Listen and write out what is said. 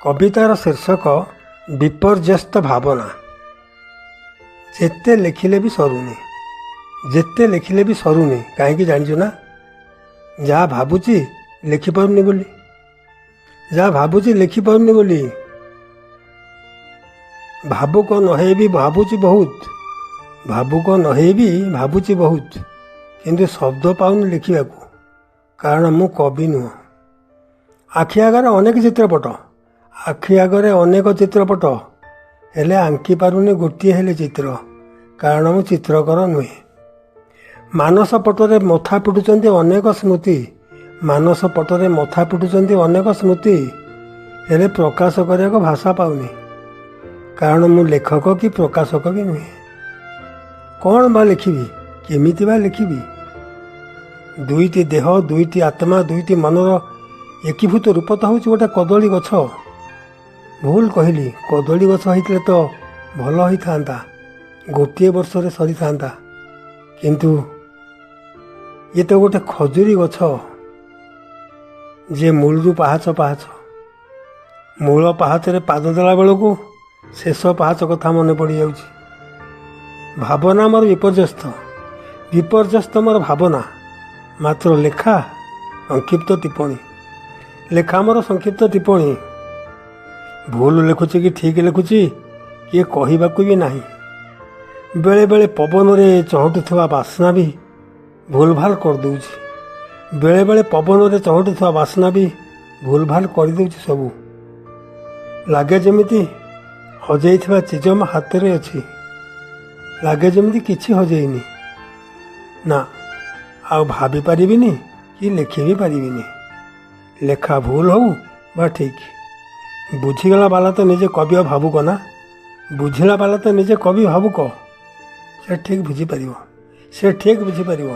କବିତାର ଶୀର୍ଷକ ବିପର୍ଯ୍ୟସ୍ତ ଭାବନା। ଯେତେ ଲେଖିଲେ ବି ସରୁନି, ଯେତେ ଲେଖିଲେ ବି ସରୁନି, କାହିଁକି ଜାଣିଛୁ ନା? ଯାହା ଭାବୁଛି ଲେଖିପାରୁନି ବୋଲି, ଯାହା ଭାବୁଛି ଲେଖିପାରୁନି ବୋଲି। ଭାବୁକ ନ ହେଇ ବି ଭାବୁଛି ବହୁତ, ଭାବୁକ ନ ହେଇ ବି ଭାବୁଛି ବହୁତ, କିନ୍ତୁ ଶବ୍ଦ ପାଉନି ଲେଖିବାକୁ, କାରଣ ମୁଁ କବି ନୁହଁ। ଆଖି ଆଗରେ ଅନେକ ଚିତ୍ରପଟ, ଆଖି ଆଗରେ ଅନେକ ଚିତ୍ରପଟ, ହେଲେ ଆଙ୍କି ପାରୁନି ଗୋଟିଏ ହେଲେ ଚିତ୍ର, କାରଣ ମୁଁ ଚିତ୍ରକର ନୁହେଁ। ମାନସ ପଟରେ ମଥା ପିଟୁଛନ୍ତି ଅନେକ ସ୍ମୃତି, ମାନସ ପଟରେ ମଥା ପିଟୁଛନ୍ତି ଅନେକ ସ୍ମୃତି, ହେଲେ ପ୍ରକାଶ କରିବାକୁ ଭାଷା ପାଉନି, କାରଣ ମୁଁ ଲେଖକ କି ପ୍ରକାଶକ ବି ନୁହେଁ। କ'ଣ ବା ଲେଖିବି, କେମିତି ବା ଲେଖିବି? ଦୁଇଟି ଦେହ, ଦୁଇଟି ଆତ୍ମା, ଦୁଇଟି ମନର ଏକୀଭୂତ ରୂପ ତ ହେଉଛି ଗୋଟେ କଦଳୀ ଗଛ। ଭୁଲ କହିଲି, କଦଳୀ ଗଛ ହେଇଥିଲେ ତ ଭଲ ହେଇଥାନ୍ତା, ଗୋଟିଏ ବର୍ଷରେ ସରିଥାନ୍ତା, କିନ୍ତୁ ଇଏ ତ ଗୋଟେ ଖଜୁରୀ ଗଛ, ଯେ ମୂଳରୁ ପାହାଚ ପାହାଚ। ମୂଳ ପାହାଚରେ ପାଦ ଦେଲା ବେଳକୁ ଶେଷ ପାହାଚ କଥା ମନେ ପଡ଼ିଯାଉଛି। ଭାବନା ମୋର ବିପର୍ଯ୍ୟସ୍ତ, ବିପର୍ଯ୍ୟସ୍ତ ମୋର ଭାବନା, ମାତ୍ର ଲେଖା ସଂକ୍ଷିପ୍ତ ଟିପ୍ପଣୀ, ଲେଖା ମୋର ସଂକ୍ଷିପ୍ତ ଟିପ୍ପଣୀ। ଭୁଲ ଲେଖୁଛି କି ଠିକ୍ ଲେଖୁଛି କିଏ କହିବାକୁ ବି ନାହିଁ। ବେଳେବେଳେ ପବନରେ ଚହଟୁଥିବା ବାସ୍ନା ବି ଭୁଲଭାଲ କରିଦେଉଛି, ବେଳେବେଳେ ପବନରେ ଚହଟୁଥିବା ବାସ୍ନା ବି ଭୁଲଭାଲ କରିଦେଉଛି ସବୁ। ଲାଗେ ଯେମିତି ହଜେଇଥିବା ଚିଜ ମୋ ହାତରେ ଅଛି, ଲାଗେ ଯେମିତି କିଛି ହଜେଇନି। ନା, ଆଉ ଭାବି ପାରିବିନି କି ଲେଖି ବି ପାରିବିନି। ଲେଖା ଭୁଲ ହଉ ବା ଠିକ୍, ବୁଝିଗଲା ବାଲା ତ ନିଜେ କବି ଆଉ ଭାବୁକ ନା, ବୁଝିଲା ବାଲା ତ ନିଜେ କବି ଭାବୁକ, ସେ ଠିକ୍ ବୁଝିପାରିବ, ସେ ଠିକ୍ ବୁଝିପାରିବ।